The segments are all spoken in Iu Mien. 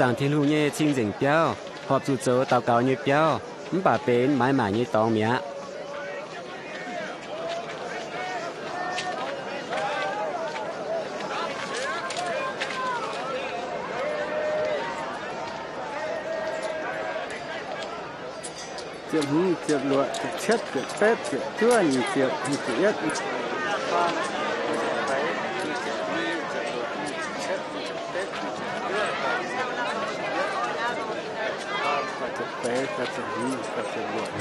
Zaangc Tin-Hungh nyei cing-nzengc biauv, horpc zuqc zoux daux gaux nyei biauv, mv baac benx maaiz maaic nyei dorngx mi'aqv. Ziepc hmz, ziepc luoqc, ziepc cietv, ziepc betv, ziepc juov, nyic ziepc, nyic ziepc yietv, ziepc feix, ziepc hmz, ziepc luoqc.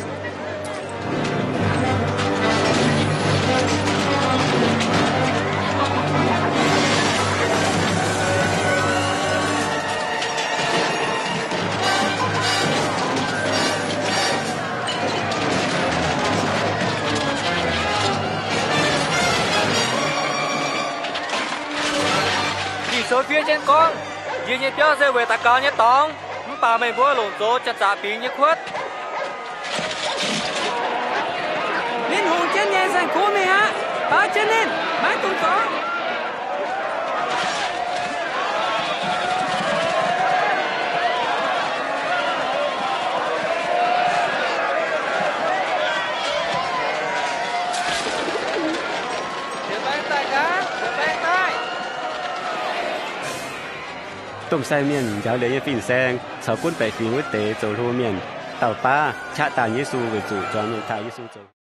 Ging-Sou fiev jienv gorngv, Yie nyei biauv se weic daux gaux nyei dorngx, mv baac meih mbuo longc zoux janx-zaqc bingx nyei kuotv. Ninh hungx jienv nyei saeng-kuv mingh aqv. Baauv jienv ninh, maiv dungx zorngv. Domh sai mienh njaaux liuz nyei fin-saeng caux gunv baeqc fingx wuov deix zoux hlo mienh dauh baav qaqv daanh Yesu weic zuqc nzuonx mienh taaih Yesu zoux